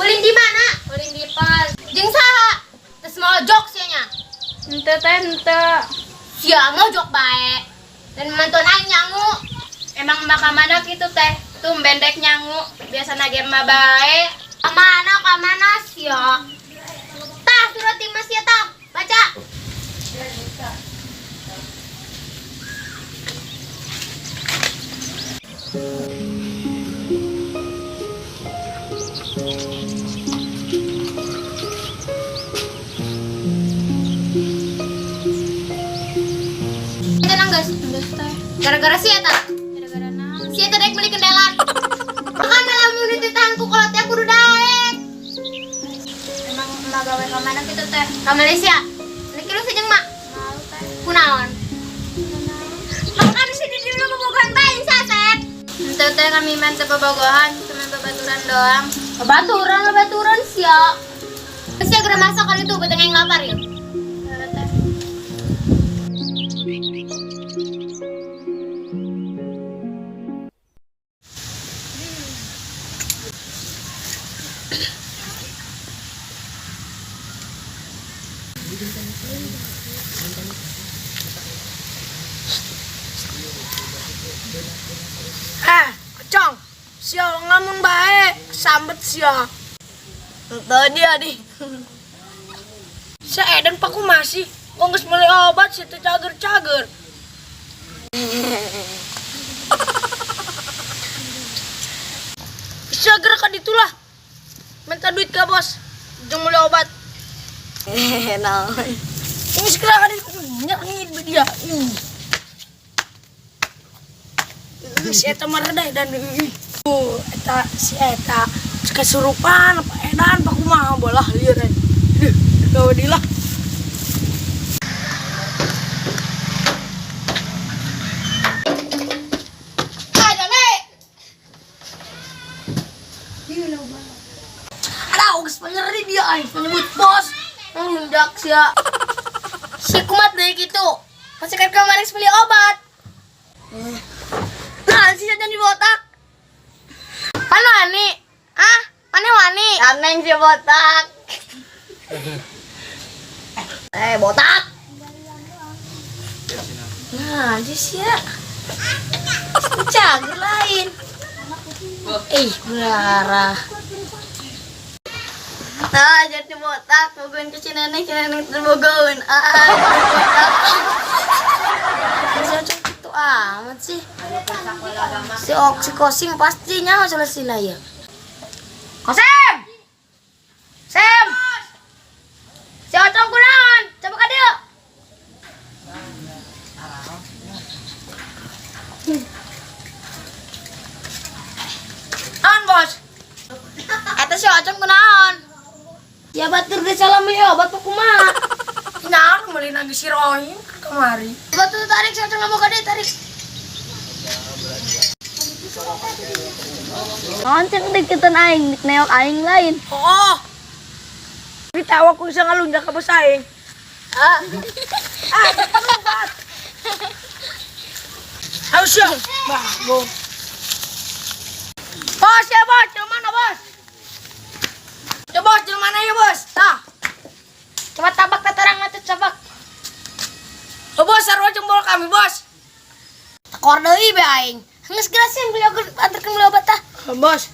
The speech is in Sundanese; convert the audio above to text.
Ulin di mana? Ulin di pos. Jeung saha? Terus mojok sia nya. Henteu teh henteu. Sia mojok bae. Dan mantuan aing nyangu. Emang emak ka mana kitu teh? Tumben dek nyangu. Biasana ge emak bae. Kamana kamana sia? Tah surat ti Mas sia tah. Baca. Tenang guys, Geus teh. gara-gara sia tah. Gara-gara naon? Sia teh dek meuli kendelan. Makan lamun dititahan ku kolot teh kudu daek. Emang emak gawe ka mana kitu teh? Ka Malaysia. Nek kilu sejeng mak. Mau teh. Kunaon? Makan sini dulu bobogohan bae saset. Henteu teh kami mah teu bobogohan, cuma babaturan doang. Babaturan babaturan sia. Sia geura masak kali itu beteng yang lapar yuk. Heeh teh. Eh, Kocong, sia ngamun bae, sambet sia. Entah dia nih. Sia edan paku masih, kok geus meuli obat sia teu cager-cager. Sia gerak ka ditu lah. Minta duit ka bos, jeung meuli obat. Naon. Ini segera ka ditu, nyengit dia. Si eta mah redeh dan eta si eta kesurupan apa edan apa kumaha bolah lieur eh. Duh, gawe dilah. Aduh, geus penyeri dia aing menyebut bos. Ngundak sia. Si kumat deui kitu. Pasti kan kemarin beli obat. Nah, si jadi botak. Mana wani? Ah, mana wani? Aneng si botak. Eh, botak. Nah, si sia. Cager lain. Eh, berarah. Nah, jadi botak, bogoin ke si neneng terbogoin. Ah, botak. Si Ocong gitu amat sih. Si Ok, si Kosim pastinya masalah sila ya. Kosim! Sem! Si Ocong kunaon? Coba ka dieu. An, bos. Eta si Ocong kunaon? Ya batur deh salah beli obat apa kumaha? Nah, meuli nagih si Rohim kemari. Coba tuh tarik si Ocong ngomong ka dieu tarik. Naon cek deketan aing, neok aing lain. Oh. Ditawa ku bisa ngalunjak ka bos aing. Ah, Ah, obat. Ayo sia. Bah, bo. Bos ya, bos, di mana, bos? Ya, bos, di mana ya, bos? Tah. Coba tabak tatarang atuh cabak. Oh, bos, sarua jeung bol kami, bos. Tekor deui be aing. Geus geura sih beli obat anterkeun beli obat tah. Oh, bos.